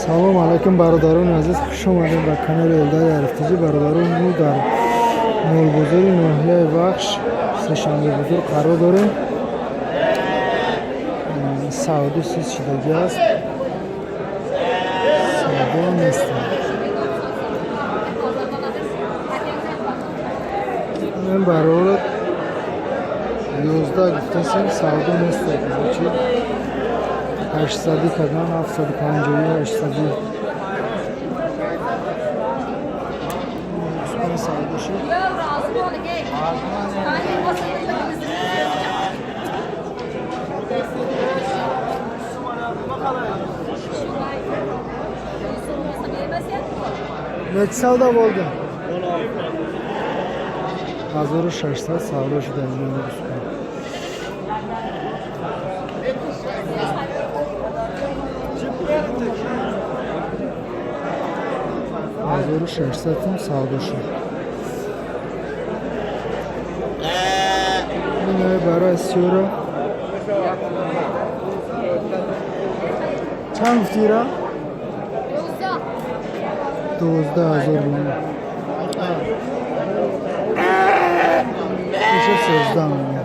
Салом алайкум, бародарони азиз, хуш омадем ба канали Элдари Арифтиҷӣ. Бародарон, мо дар молбозори ноҳияи Вахш, Сешанбе бузург қарор дорем. Савдо сиз шидагӣ аст, савдо нестем. Ин барорат 11 гуфтасем, савдо нестем. Чи 800 кардан, 750, 800 савдо шуд. Нечи савдо болду? 1600 савдо шуда, азизони гӯсфанд. 1600 сум савдо шуд. Инаи барои сиёра чанд гуфтира? 12 000 рум. Иша 13.